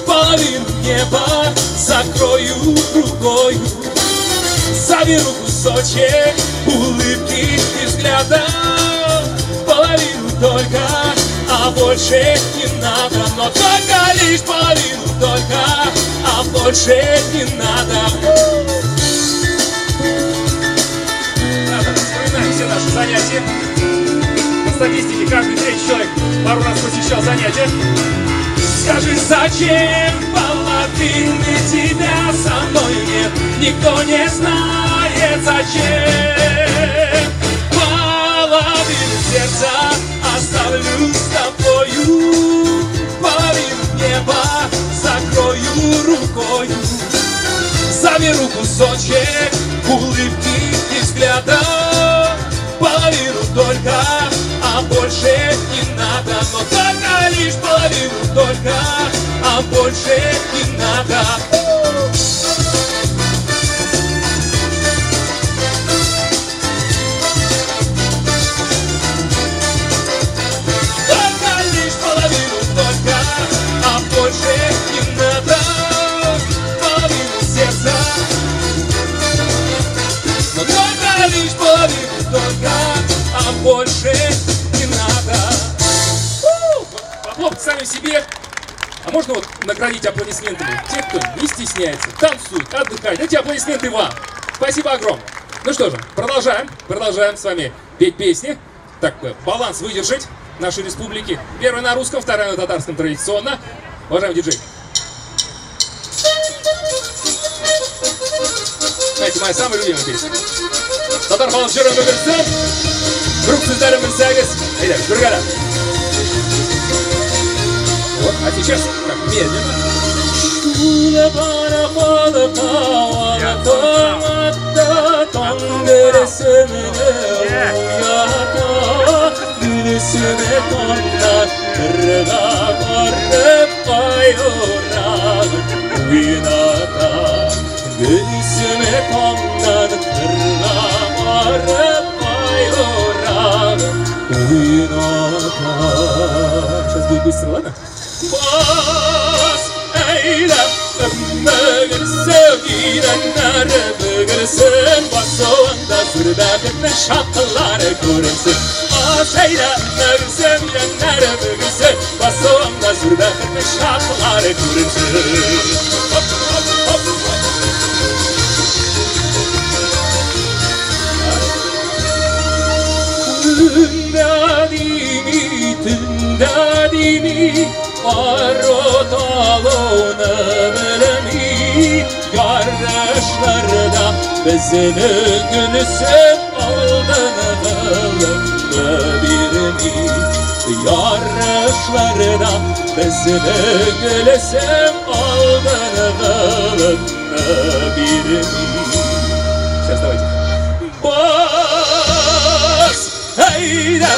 половину неба закрою рукою, заберу кусочек улыбки и взгляда, половину только, а больше не надо, но только лишь половину только, а больше не надо. Надо, вспоминаем все наши занятия. По статистике, каждый третий человек пару раз посещал занятия. Скажи, зачем половины тебя со мной нет? Никто не знает, зачем. Половину сердца оставлю с тобою, половину неба закрою рукою, заберу кусочек улыбки и взгляда, половину только, а больше не надо, но только лишь половину только, а больше не надо. Только лишь половину только, а больше не надо, половину сердца. Но только лишь половину только, а больше не надо. Похлопайте сами себе. А можно вот наградить аплодисментами тех, кто не стесняется, танцует, отдыхает. Эти аплодисменты вам. Спасибо огромное. Ну что же, продолжаем. Продолжаем с вами петь песни. Так, баланс выдержать нашей республики. Первая на русском, вторая на татарском традиционно. Уважаемый диджей. Знаете, моя самая любимая песня. Татар халык җырын белсәң, Круг сүзләрен белсәгез, әйдәгез, бергәләп. Вот, а сейчас так медленно. Шулы бара халыкка таң атта, таң гөлсемне уята. Гөлсеме таңнан кырга барып ай урагын уйната. Гөлсеме таңнан кырга барып ай урагын уйната. Сейчас будет быстро, ладно? Бас әйдә, бөгелсен, идәннәре бөгелсен, басуыңда зур бәхетнең чаткылары күренсен. Бас әйдә, бөгелсен, идәннәре бөгелсен, басуыңда зур бәхетнең чаткылары күренсен. Хоп, хоп, хоп, хоп. Төндә дими, төндә дими, Ару-талуны белми, Ярышларда безнең Гөлсем алдынгылыкны бирми. Ярышларда безнең Гөлсем алдынгылыкны бирми. Сейчас давайте. Бас әйдә,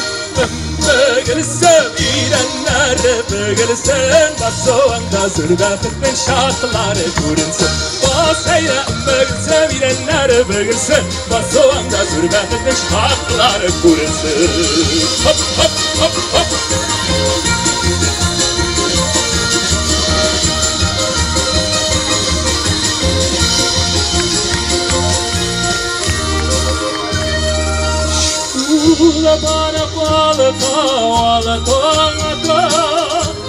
бөгелсен, идәннәре бөгелсен, басуыңда зур бәхетнең чаткылары күренсен. Бас әйдә, бөгелсен, идәннәре бөгелсен, басуыңда зур бәхетнең чаткылары күренсен. Хоп, хоп, хоп, хоп. Шулы бара халыкка таң ата,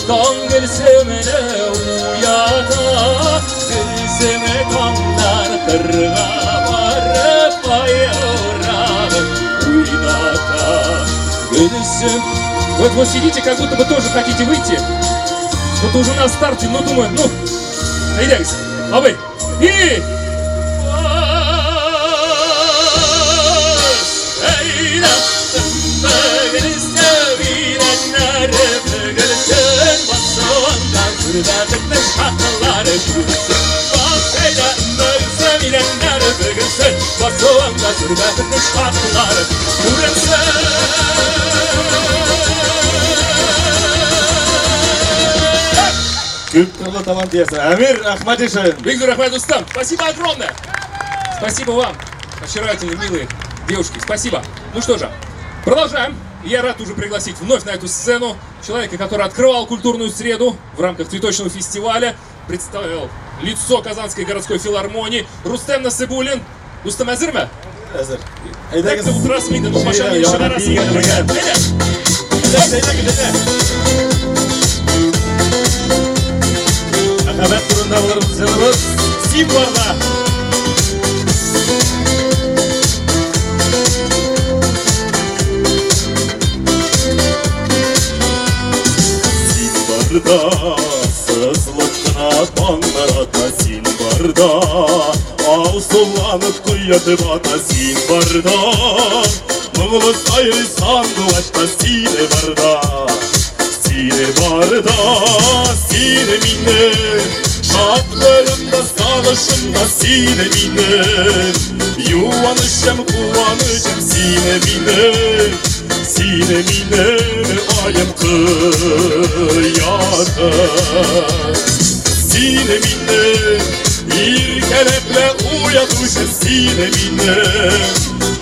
таң гөлсемне уята. Гөлсеме таңнан кырга барып ай урагын уйната. Гөлсем. Вот вы сидите, как будто бы тоже хотите выйти. Вот уже на старте, ну думаю, ну, әйдәгез, абый. И! Бас әйдә, бөгелсен, идәннәре бөгелсен, басуыңда зур бәхетнең чаткылары күренсен. Бас әйдә, бөгелсен, идәннәре бөгелсен, басуыңда зур бәхетнең чаткылары күренсен. Күп талант иясе Әмир Әхмәтшин. Бик зур рәхмәт, Рустам. Спасибо огромное. Спасибо вам, очаровательные, милые девушки. Спасибо. Ну что же, продолжаем. Я рад уже пригласить вновь на эту сцену человека, который открывал культурную среду в рамках цветочного фестиваля, представил лицо Казанской городской филармонии, Рустем Насыбуллин. Рустем, әзерме? Әзер. Әйдәгез. Утырасың инде, ну кайчан мине чыгарасың инде. Әйдә. Әйдәгез, әйдә. Мәхәббәт турында булыр җырыбыз Син барда. Син барда сызылып кына таңнар ата, син барда алсуланып кояш бата, син барда моңлы сайрый сандугач та сине барда. Син барда, син минем шатлыгым да, сагышым да, син минем юанычым, куанычым, син минем, син минем аем, кояшым. Син минем иркәләп уятучы, син минем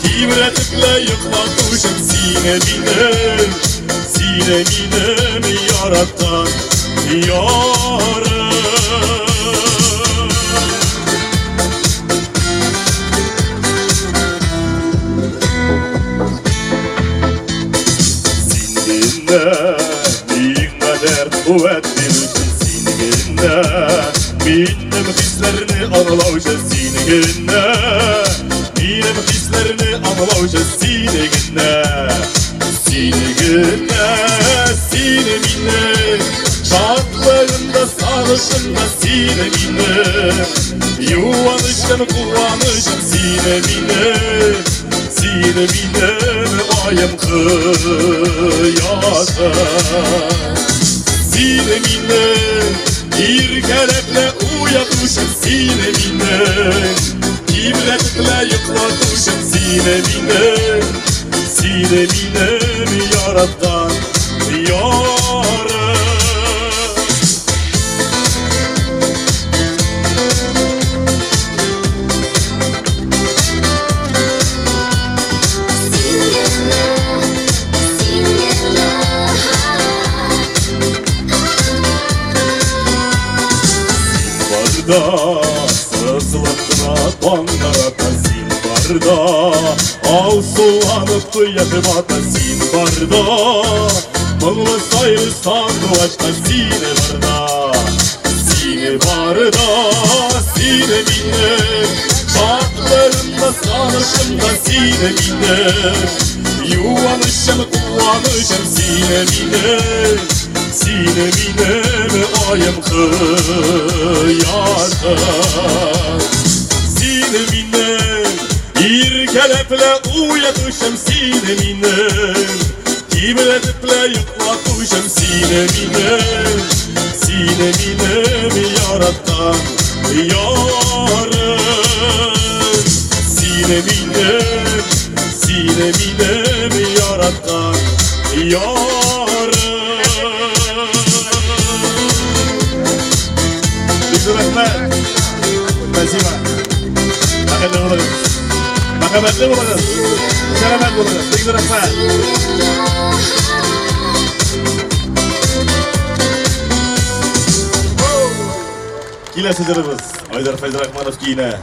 тибрәтеп йоклатучым, син минем, син минем яраткан ярым. Син генә миңа дәрт, куәт бирүче, син генә минем хисләрне аңлаучы, син генә минем хисләрне аңлаучы, син генә, син генә, син минем шатлыгым да, сагышым да, син минем юанычым, куанычым, син минем, син минем аем, кояшым. Син минем Иркәләп лә уятучым сине минем, Тибрәтеп лә йоклатучым сине минем, Сине минем яраткан ярым. Син генә, син генә. Барда сызылып кына таңнар ата, син барда алсуланып кояш бата, син барда моңлы сайрый сандугач та сине барда, сине барда, сине минем шатлыгым да, сагынышым да сине минем, юанычым, куанычым сине минем, сине минем аем, кояшым. Сине минем иркәләп лә уятучым сине минем, Тибрәтеп лә йоклатучым сине минем, Сине минем яраткан ярым. Сине минем, сине минем яраткан ярым. Бик зур рәхмәт. Спасибо. Бәхетле булыгыз. Мәхәббәтле булыгыз. Сәламәт булыгыз. Бик зур рәхмәт. Киләсе җырыбыз Айдар Фәйзрахманов көенә,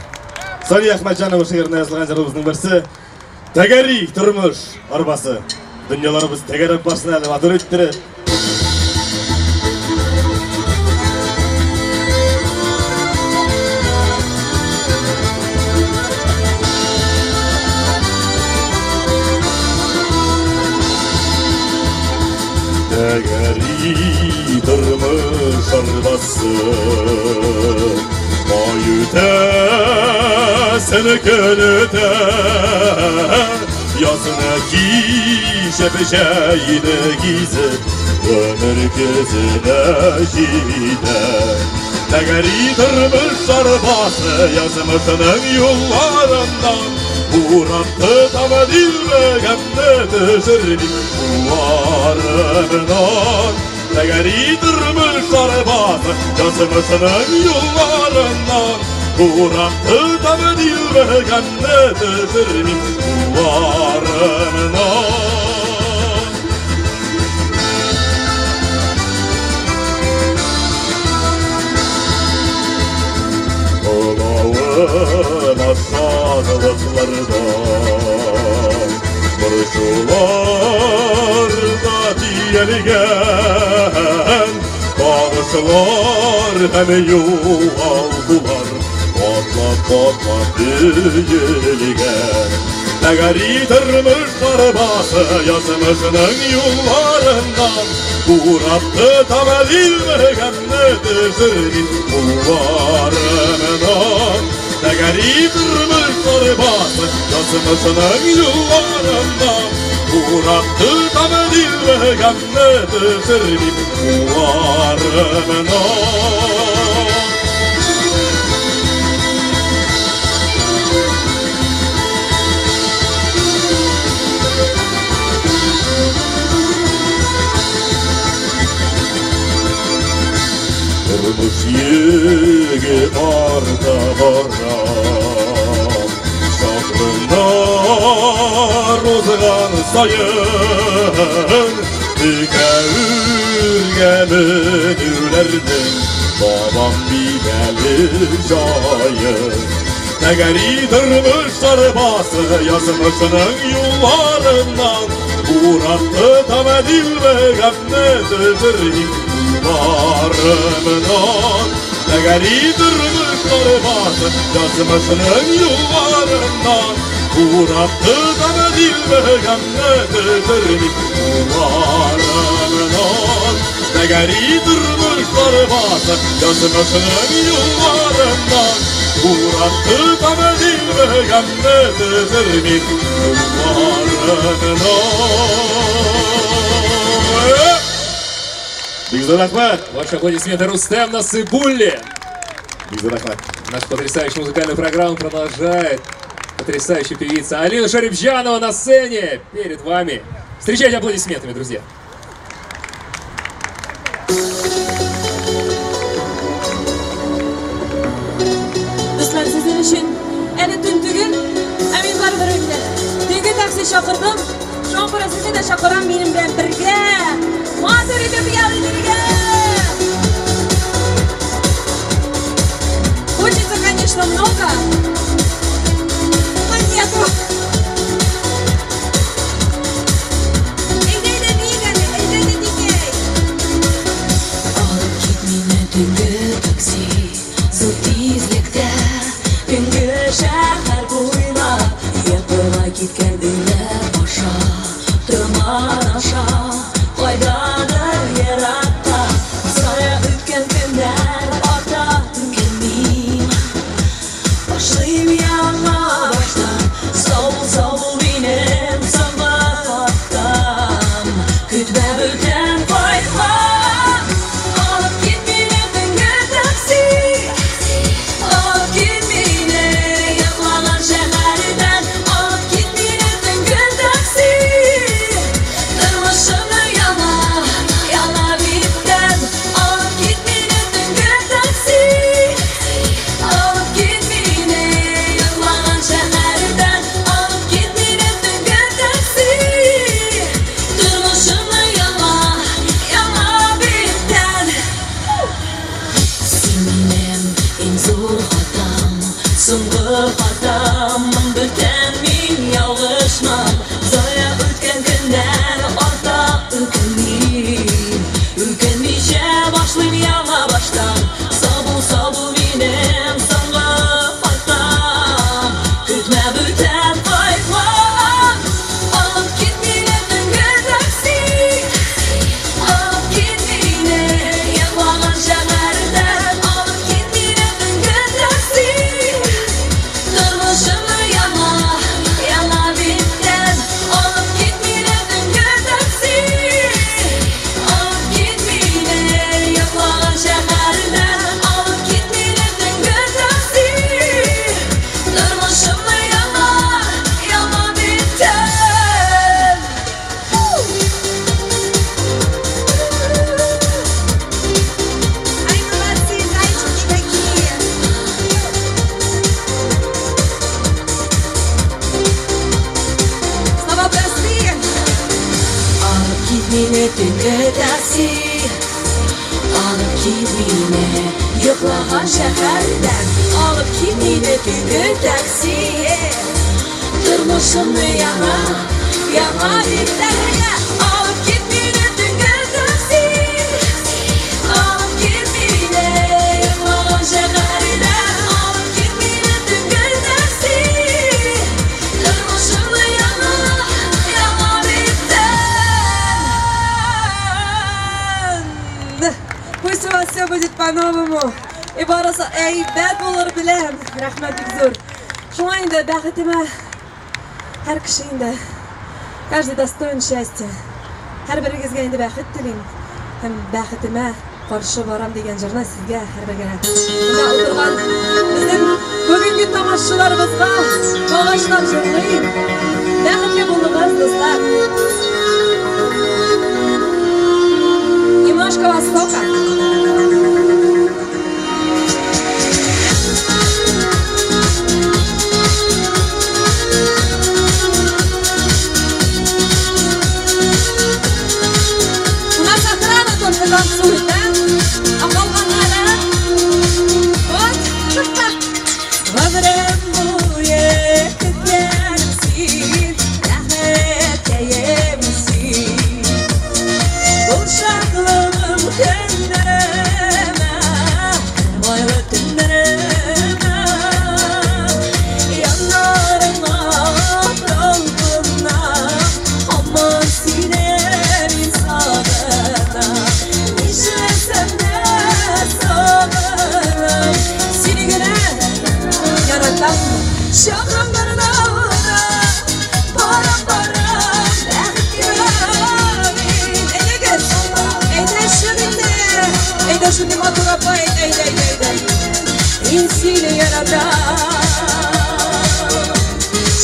Сания Әхмәтҗанова шигыренә язылган җырыбызның берсе Тәгәри тормыш арбасы. Дөньяларыбыз тәгәрәп барсын әле матур иттереп. Тәгәри тормыш арбасы, Ай үтә, көн үтә, Язны кичеп, җәйне гизеп, Гомер көзенә җитә. Тәгәри тормыш арбасы, Язмышының юлларыннан Урап тотам дилбегәмне, Төшермим кулларымнан. Тәгәри тормыш арбасы, Язмышының юлларыннан Урап тотам дилбегәмне, Төшермим кулларымнан. Олавын шатлыклардан, Борчуларда төялгән Табышлар һәм югалтулар Катлап-катлап өелгән. Тәгәри тормыш арбасы, Язмышының юлларыннан Урап тотам дилбегәмне, Төшермим кулларымнан. Тәгәри тормыш арбасы, Язмышының юлларыннан Урап тотам дилбегәмне, Төшермим кулларымнан. Тормыш йөге арта бара, Чакрымнар узган саен, Текә үргә менүләрнең Табам мин әле җаен. Тәгәри тормыш арбасы, Язмышының юлларыннан Урап тотам дилбегәмне, Төшермим кулларымнан. Тәгәри тормыш арбасы, Язмышының юлларыннан Урап тотам дилбегәмне, Төшермим кулларымнан. Тәгәри тормыш арбасы, Язмышының юлларыннан Урап тотам дилбегәмне, Төшермим кулларымнан. Бик зур рәхмәт. Ваши аплодисменты Рустем Насыбуллин. Бик зур рәхмәт. Нашу потрясающую музыкальную программу продолжает потрясающая певица Алина Шарипжанова на сцене перед вами. Встречайте аплодисментами, друзья. Дуслар, сезнең өчен әле төн түгел, ә мин барыбер инде төнге такси чакырдым. Шуңа күрә сезне дә чакырам минем белән бергә. Матур итеп ял итәргә. Хочется, конечно, много, но нету. Әйдә, әйдә, биик әле, әйдә, әйдә, дикәй. Алып кит мине төнге такси, зур тизлектә, төнге шәһәр буйлап, йокыга киткән өйләр аша, томан аша, кайдадыр еракта, зая үткән көннәр арта үкенмим. Башлыйм яңа баштан, сау бул, сау бул минем соңгы хатам. Көтмә бүтән кайтма, алып кит мине төнге такси, алып кит мине йоклаган шәһәрдән, алып кит мине төнге такси. Тормышымны яңа, яңа биттән, алып кит мине төнге такси, алып кит мине йоклаган шәһәрдән, алып кит мине төнге такси. Тормышымны яңа, яңа биттән. Син минем иң зур хатам, соңгы хатам, бүтән мин ялгышмам. Зая үткән көннәр арта үкенмим. Үкенмичә башлыйм яңа баштан. Сау бул, сау бул минем соңгы хатам. Көтмә бүтән кайтма, алып кит мине төнге такси. Алып кит мине йоклаган шәһәрдән, алып кит мине төнге такси. Тормышымны яңа, яңа биттән, алып кит мине төнге такси. Алып кит мине йоклаган шәһәрдән, алып кит мине төнге такси. Тормышымны яңа, яңа биттән. Ай, молодцы, зайчики какие! Слова простые. Алып кит мине төнге такси, алып кит мине йоклаган шәһәрдән, алып кит мине төнге такси. Тормышымны яңа, яңа биттәргә, алып кит мине төнге такси, алып кит мине йоклаган шәһәрдән, алып кит мине төнге такси. Тормышымны яңа, яңа биттән. Пусть у вас все будет по-новому. И барысы әйбәт булыр беләм. Рәхмәт бик зур. Шуңа инде бәхетемә һәр кеше инде каждый достоин счастья. Һәрберегезгә инде бәхет телим. Һәм бәхетемә каршы барам дигән җырны сезгә һәрбергә. Монда утырган безнең бүгенге тамашачыларыбызга багышлап җырлыйм. Бәхетле булыгыз, дуслар. Немножко Востока. У нас охрана только танцует, да? А калганнары? Вот. Гомерем буе көткәнем син, бәхеткәем син. Бул шатлыгым көннәр. апа, әйдә, әйдә, әйдә, әйдә. Мин сине яратам.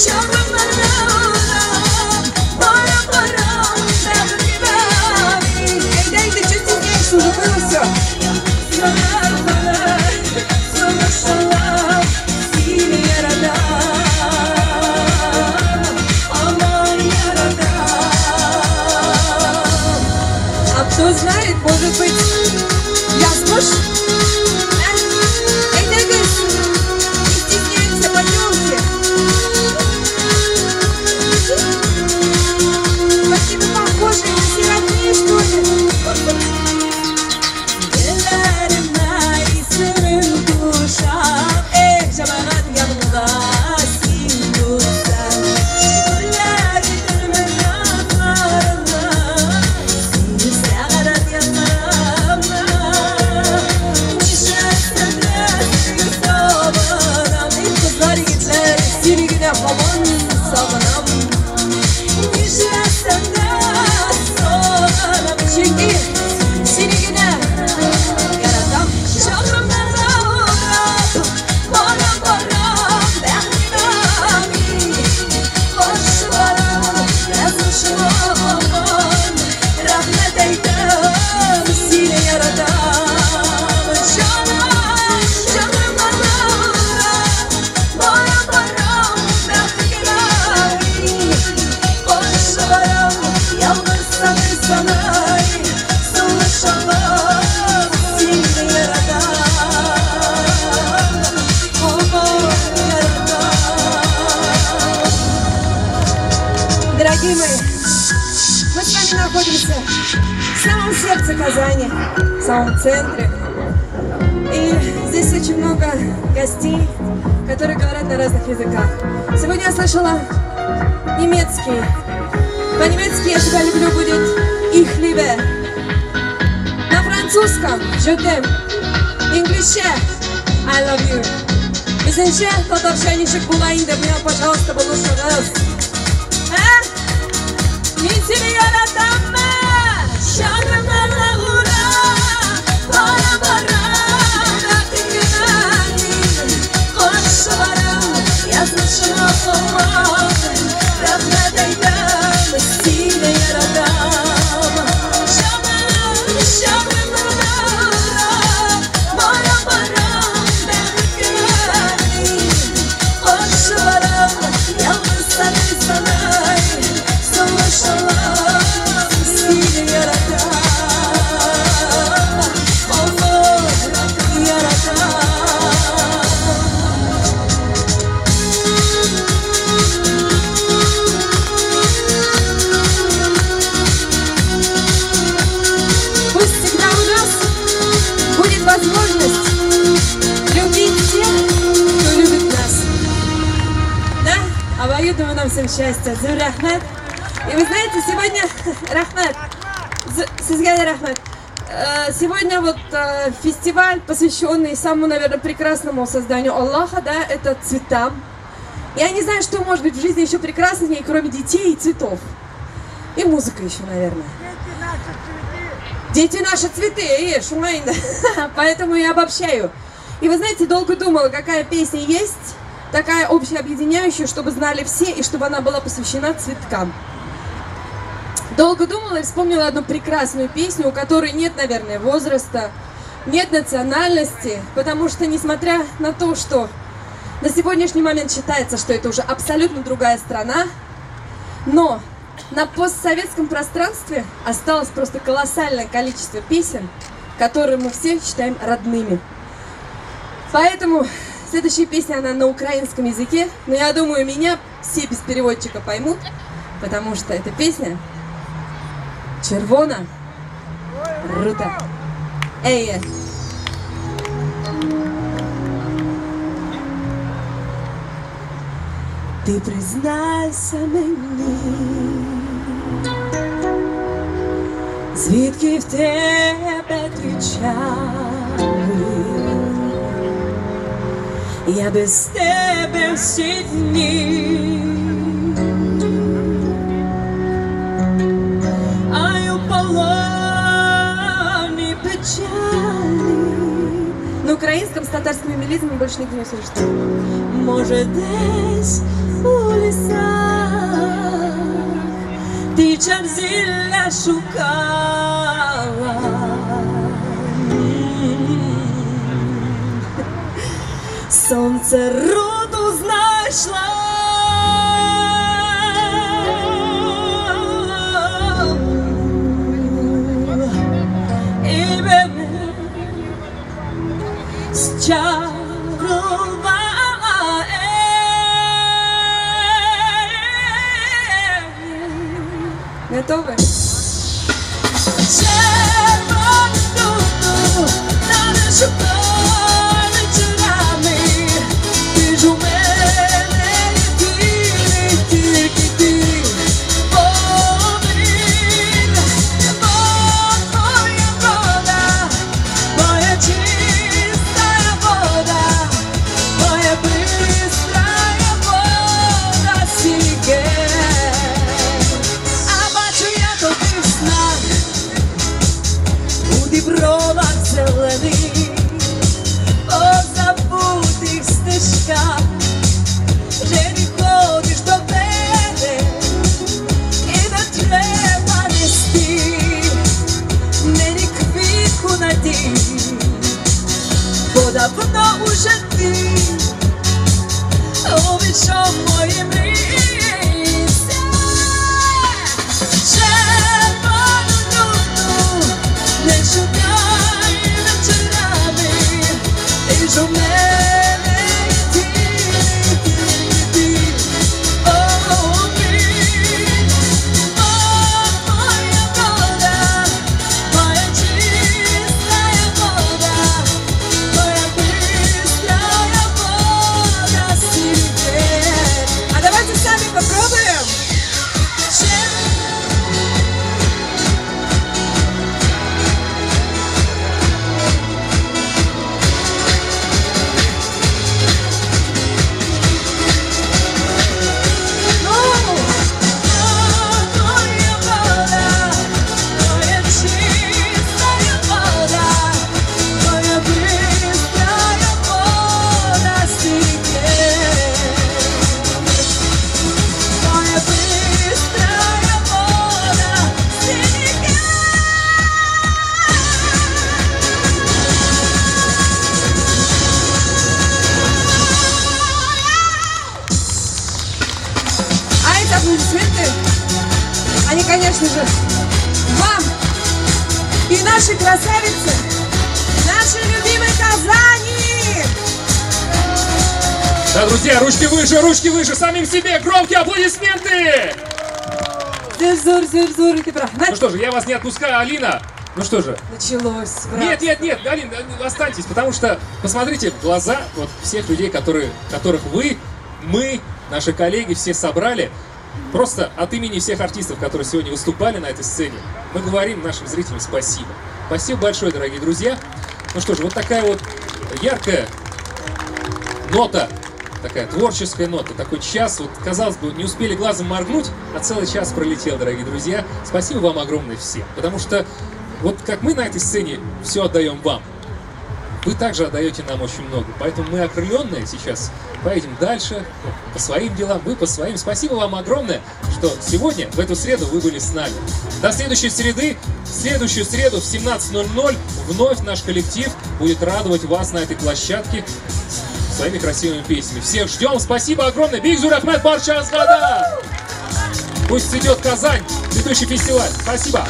Чагрымнарны урап, барам, барам, бәхеткә мин. Әйдә, әйдә, чё стесняешься, уже было всё. Сине яратам, аман яратам. А кто знает, может быть, язмыш? Әйдәгез, не стесняемся, пойдемте. Какие-то похожие, мы все родные, что ли? Гөлләремә исемең кушам, эх, җәмәгать янында син булсаң. Гөлләр итермен язларыңа, сине сәгадәт язларымда. Нишләсәм дә сине сагынам, эй, кызлар, егетләр, сине генә һаман сагынам. Нишләсәм дә сагынам, чөнки сине генә яратам. Чагрымнарны урап, барам, барам, бәхеткә мин. Каршы барам, язмышыма һаман рәхмәт әйтәм, сине яратам. Җаным, чагрымнарны урап, барам, барам, бәхеткә мин. Каршы барам, ялгыз саный-саный, сулыш алам, сине яратам. Һаман яратам. Дорогие мои, мы с вами находимся в самом сердце Казани, в самом центре. И здесь очень много гостей, которые говорят на разных языках. Сегодня я слышала немецкий. По-немецки «Я тебя люблю» будет «Ich liebe». На французском «Je t'aime». Инглишчә «I love you». Безнеңчә татарча ничек була инде, миңа, пожалуйста, булышыгыз. Ә? Мин сине яратаммы? Чагрымнарны урап, барам, барам, бәхеткә мин. Каршы барам, язмышыма һаман рәхмәт әйтәм, сине яратам. Җаным, чагрымнарны урап, барам, барам, бәхеткә мин. Каршы барам, ялгыз саный-саный, сулыш алам, сине яратам. Аллаһ, яратам. Пусть всегда у нас будет возможность любить тех, кто любит нас. Да? Обоюдного нам всем счастья. Зур рәхмәт. И вы знаете, сегодня... Рәхмәт. Сезгә дә рәхмәт. Сегодня вот фестиваль, посвященный самому, наверное, прекрасному созданию Аллаха, да, это цветам. Я не знаю, что может быть в жизни еще прекраснее, кроме детей и цветов. И музыка еще, наверное. Дети наши цветы, шуңа инде. Поэтому я обобщаю. И вы знаете, долго думала, какая песня есть, такая общеобъединяющая, чтобы знали все и чтобы она была посвящена цветкам. Долго думала и вспомнила одну прекрасную песню, у которой нет, наверное, возраста, нет национальности, потому что, несмотря на то, что на сегодняшний момент считается, что это уже абсолютно другая страна, но на постсоветском пространстве осталось просто колоссальное количество песен, которые мы все считаем родными. Поэтому следующая песня, она на украинском языке, но я думаю, меня все без переводчика поймут, потому что эта песня «Червона рута». Эй! Ти признайся мені, звідки в тебе ті чари? Я без тебе всі дні, а й у полоні печалі. вокализм больше нигде не услышите. Може, десь у лісах ти чар-зілля шукала. Сонце руду знайшла. І мене зчарувала. Готовы? Червону руту не шукай вечорами. Ти ж у мене єдиний, тільки ти. Повір, бо твоя вода, моя чистая вода, моя бистрая вода сіке. А бачу я тобі в снах у дібровах зелених, по забутих стежках, вже не ходиш до мене, і не треба нести мені квітку надій, бо давно уже ти увійшов в мої мрії. Червону руту не шукай вечорами, ти ж у мене єдиний, тільки ти. Повір, бо твоя вода, моя чистая вода, моя бистрая вода сіє. А давайте сами попробуем. Ну, Твоя вода, моя чистая вода, моя бистрая вода сіє. Моя бистрая вода сіє. А эти аплодисменты, они, конечно же, вам и нашей красавице, нашей любимой Казани! Да, друзья, ручки выше, самим себе громкие аплодисменты! Зур, зур, зур, ты прав. Ну что же, я вас не отпускаю, Алина. Ну что же, Началось, брат. Нет, нет, нет, Алина, останьтесь, потому что посмотрите в глаза вот всех людей, которых вы, мы, наши коллеги все собрали. Просто от имени всех артистов, которые сегодня выступали на этой сцене, мы говорим нашим зрителям спасибо. Спасибо большое, дорогие друзья. Ну что же, вот такая вот яркая нота, такая творческая нота, такой час, вот, казалось бы, не успели глазом моргнуть, а целый час пролетел, дорогие друзья. Спасибо вам огромное всем, потому что вот как мы на этой сцене все отдаем вам, вы также отдаете нам очень много. Поэтому мы окрыленные сейчас поедем дальше по своим делам, вы по своим. Спасибо вам огромное, что сегодня, в эту среду, вы были с нами. До следующей среды. В следующую среду в 17:00 вновь наш коллектив будет радовать вас на этой площадке своими красивыми песнями. Всех ждем. Спасибо огромное. Бик зур рәхмәт барчагызга да! Пусть цветет Казань, цветущий фестиваль. Спасибо.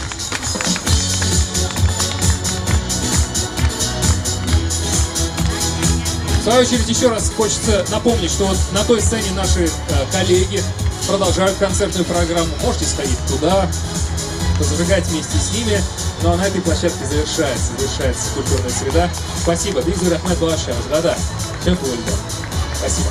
В свою очередь, еще раз хочется напомнить, что вот на той сцене наши коллеги продолжают концертную программу. Можете сходить туда, позажигать вместе с ними. Ну а на этой площадке завершается культурная среда. Спасибо. Бик зур рәхмәт барчагызга да. Спасибо.